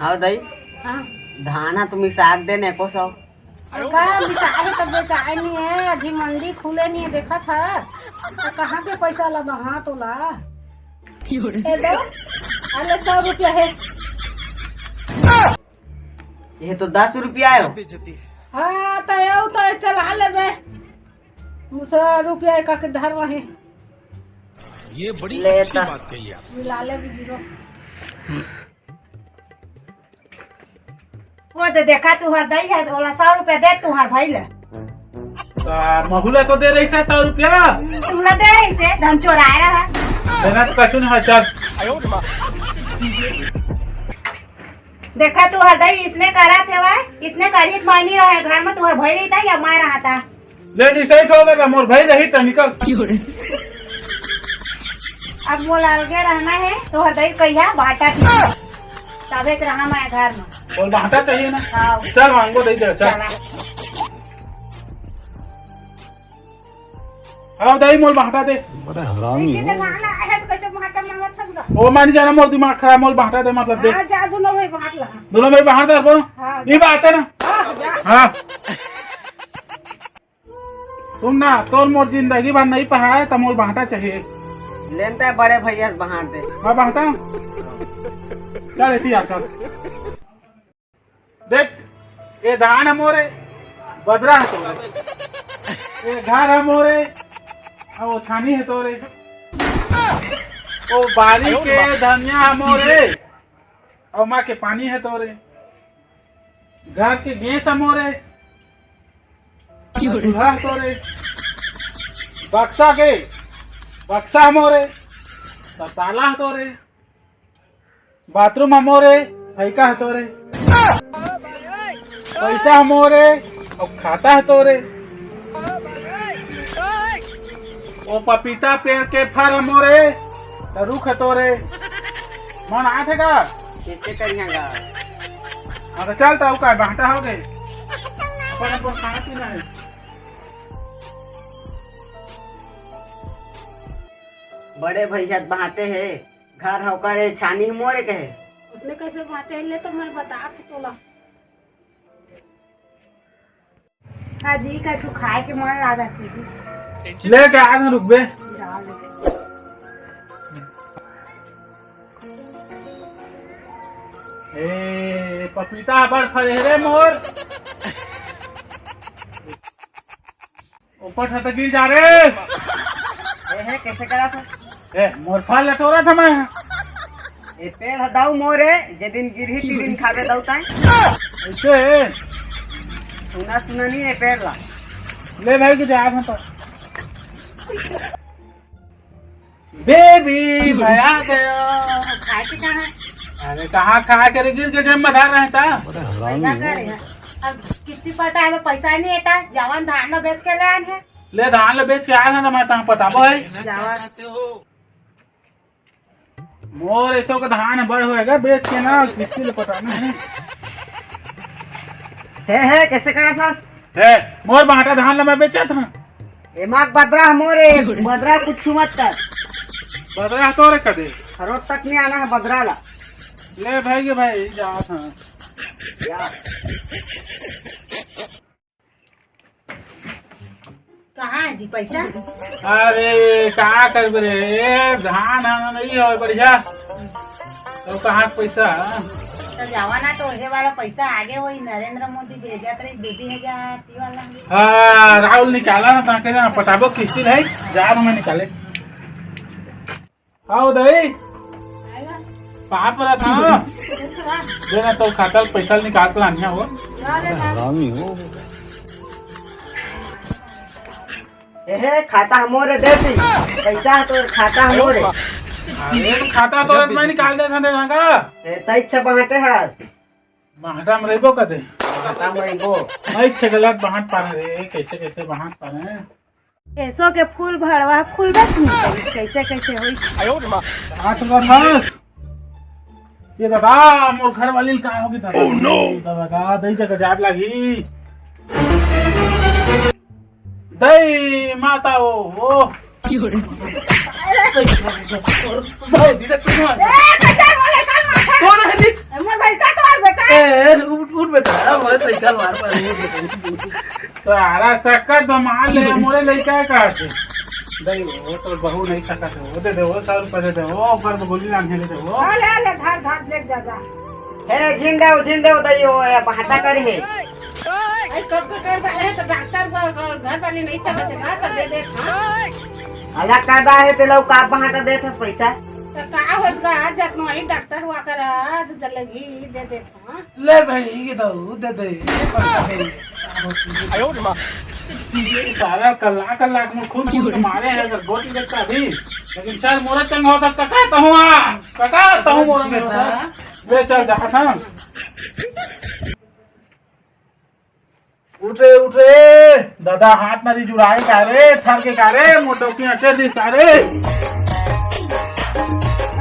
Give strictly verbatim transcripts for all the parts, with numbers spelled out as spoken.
हाँ दाई, हाँ। धान ह तो मिसात दे न एको सौ। अरे का मिसाए हे, तब बेचाए नहीं है, अभी मंडी खुले नहीं है, देखत है तो कहाँ के पैसा लगा? हाँ तोला ए दो, अरे सौ रुपया है। ये तो दस रुपया है। हाँ तो ये तो चला लेबे, सौ रुपया का के धर वही। ये बड़ी ले अच्छी ता। बात कही आप। मिला ले भी जीरो। वो दे देखा, तुहर दई है, ओला सौ रुपया दे तुहर भाई ले। ता महुला तो दे रही से सौ रुपया। तुला दे रही से, धन चोराए रहा। देना तो कछु नहीं है, चल। देखा तुहर दई इसने करा थे वाय, इसने करी तो मैं नहीं रहे घर में, तुहर भाई रहता या मैं रहता। ले डिसाइड हो गया, मोर भाई रही तो निकल। अब मोला अलगे रहना है, तुहर दई कहिया बाटा थी, तबे च रहा मैं घर में। मोल बाटा चाहिए ना? हाँ। चल मांगो दई दे, चल। चला। हाँ दई मोल बाटा दे। बड़ा हरामी इसे है। जमाना है तो कैसे बाटा मांगत हम तो? ओ मानी जाना मोर दिमाग खराब, मोल बाटा दे मतलब दे। हाँ, जा दोनों भाई बांट ला। दोनों भाई बांट दे बोल। हाँ, ये बात है ना? हाँ, जा। हाँ। सुन ना, तोर मोर जिंदगी भर नहीं पहाए, त मोल बांटा चाहिए। लेनता बड़े भैया से बांट दे। मैं बांटा? चल, एती आ, चल। देख, ये धान ह मोरे, बदरा ह तोरे। ये घर ह मोरे, अउ वो छानी ह तोरे। वो बारी के धनिया ह मोरे, अउ माँ के पानी ह तोरे। घर के गैस ह मोरे, चूल्हा ह तोरे, बक्सा के, बक्सा ह मोरे, त ताला ह तोरे, बाथरूम ह मोरे, फैका ह तोरे, पैसा ह मोरे, अउ खाता ह तोरे। ओ पपीता पेड़ के फर ह मोरे, त रुख ह तोरे। मन आथे का? कैसे करिहां गा? हाँ, तो चल, तो का बांटा हो गए। अपन, अपन खाना पीना है। बड़े भैया बांटे हे, घर ह ओकर हे, छानी ह मोरे कहे। उसने कैसे बांटे हे, ले तो मैं बता के तोला। हाँ जी, कछु खाए के मन लागत हे जी। लेके आ ना, रुकबे। ए, पपीता बड़ फरे रे मोर। ऊपर से तो गिर जा रे। ए हे, कैसे करा था? ए, मोर फल ल टोरत हंव मैं। ए पेड़ ह दाऊ मोरे, जे दिन गिरही, ती दिन खाबे दाऊ ताय। ऐसे? सुना, सुना नहीं ए पेड़ ला। ले भाई, के जात हंव तो। बेबी, मैं आ गया। खाए के कहाँ है? अरे, कहाँ खाए के रे, गिर के जेब में धर रहे था। बड़ा हरामी हो। अब किस्ती पटाए में पैसा नहीं आता, जावन धान में बेच के ले आन है। ले, धान ले बेच के आए ना, मैं तहाँ पटाबो है। जावा। मोर ऐसो के धान बड़ होएगा, बेच के ना किस्ती ले पटाना है। हे, हे, कैसे करा था? हे, मोर बांटा धान ला मैं बेचा था। ए माक बदरा मोर, ए बदरा कुछ मत कर। बदरा तो रे कदे। रोज तक नहीं आना है बदरा ला। ले भाई के भाई, जा था। यार। कहाँ है जी पैसा? अरे, का करबे रे? धान ह नहीं होय बढ़िया। तो कहाँ के पैसा? तो जावा ना, तो ये वाला पैसा आगे वही नरेंद्र मोदी भेजत रही, दो दो हजार वाला। हाँ, राहुल निकाला ना, ताके ना पटाबो किस्ती नहीं, जा ना मैं निकाले। आओ दाई। आएगा। पाँव परत हंव। दूसरा। दे ना, तो खाता ले पैसा निकाल के लानिया हो। अरे बाप। हरामी हो। ए हे, खाता ह मोरे दे ती। पैसा ह तोर, खाता ह मोरे। अरे, तो खाता तोर, मैं निकाल देत हंव, दे ना का? ए, तई इच्छा बांटे हस। बांटा में रहिबो कदे। खाता में रहिबो। भाई, इच्छा गलत बांट पारे रे, कैसे, कैसे बांट पारे। एसो के फूल भड़वा फूल बेच नहीं करी, कैसे कैसे होई। आठ बरस। ये दादा, मोर घर वाली का होगी दादा? Oh no! दादा का दई जगह जाब लागी। दई माता ओ हो। दई दीदा कुछ मत। ए, कैसे बोले, चल माथा। कौन है जी? ए, मोर भाई का तो लइका मार पार। सारा सकत बा, मार ले, मोरे लइका का थे। दई वो तो बहू नहीं सकत हो, दे दे वो सौ रुपया दे दे वो, ओकर गोली लाने दे दे वो। हाँ, ले, ले, धर, धर, ले जा, जा। हे, झिन दे, झिन दे, दई वो, ये भाटा करी है। अरे, कब के कर डाले है तो डॉक्टर को, को घर वाली नहीं सकत है ना, तो दे दे, हाँ। अलग कर दा है, ते लोग का भाटा देत हस पैसा? तो का होल का, जब वही डॉक्टर हुआ करा, तो लगी दे दे, हाँ। ले भाई, ये दऊ, दे दे, ये पैसा दे। सारा कल्ला कल्ला में खून खून के मारे है, अगर बोटी देखता अभी, लेकिन चल मोरा चंगा होता, कका तहुआ, कका तहुआ मोरा चंगा होता। ले चल जा, हाँ। उठ रे, उठ रे। दादा, हाथ मारी जुड़ाई का रे, थर के का रे, मोटो की अटे दिस का रे।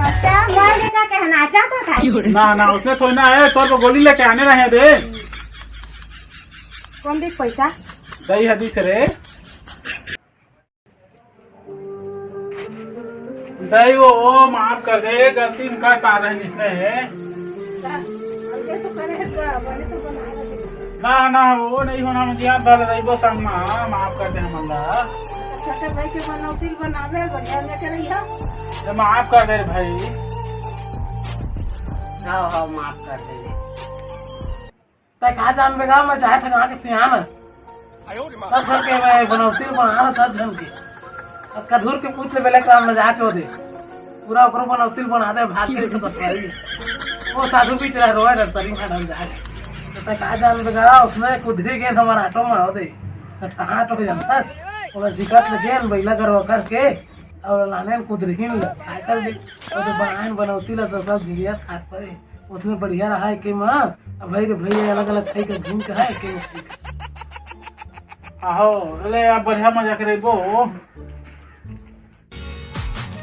अच्छा, मोर के का कहना चाहता था? ना, ना, उसने थोड़ी ना है, तोर को गोली लेके आने रहे दे। कौन दिस पैसा? दई हदीस रे। दई वो, वो माफ कर दे, गलती में कर पा रहे इसने। का? हमके तो करे है का? बने तो बना रहे। ना, ना, वो नहीं होना मुझे याद भर दई वो संग मा, माफ कर दे हमन ला। तो छोटे भाई के बनौती बनावे, बढ़िया लेके रही हो। तो माफ कर दे रे भाई। हाँ, हाँ, माफ कर दे। तै का जानबे गा, मैं चाहे ठगा के सियान है। सब घर के मैं बनौती बना रहा, सब झन के। अब कधूर के पूछ ले बेले काम में जाके हो दे। पूरा ओकरो बनौती बना दे, भाग के तो बसवाई। वो साधु बीच रह रोए रह सरी मैडम जाके। तो तै का जानबे गा, उसने कुदरी गेन हमारा ऑटो में हो दे। तो ठहाट हो जाता। ओला जिकत ले गेन बैला गरवा करके। और लाने कुदरहीन ल, आकर भी, और तो बनाए बनौती ल तो सब झिझिया खात पड़े। उसमें बढ़िया रहा है कि माँ, अब भाई रे भाई अलग अलग खाई के घूम के है कि आहो, ले आप बढ़िया मजा करे बो।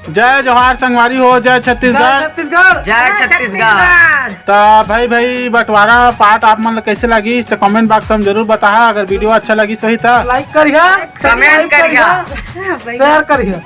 जय जोहार संगवारी हो, जय छत्तीशगढ़। जय छत्तीसगढ़। जय छत्तीसगढ़। त भाई भाई बंटवारा पार्ट आप मन ल कैसे लगी तो कमेंट बॉक्स में जरूर बताहा। अगर वीडियो अच्छा लगी सही त लाइक करिहा, कमेंट सब्सक्राइब करिहा, करिहा। शेयर करिहा।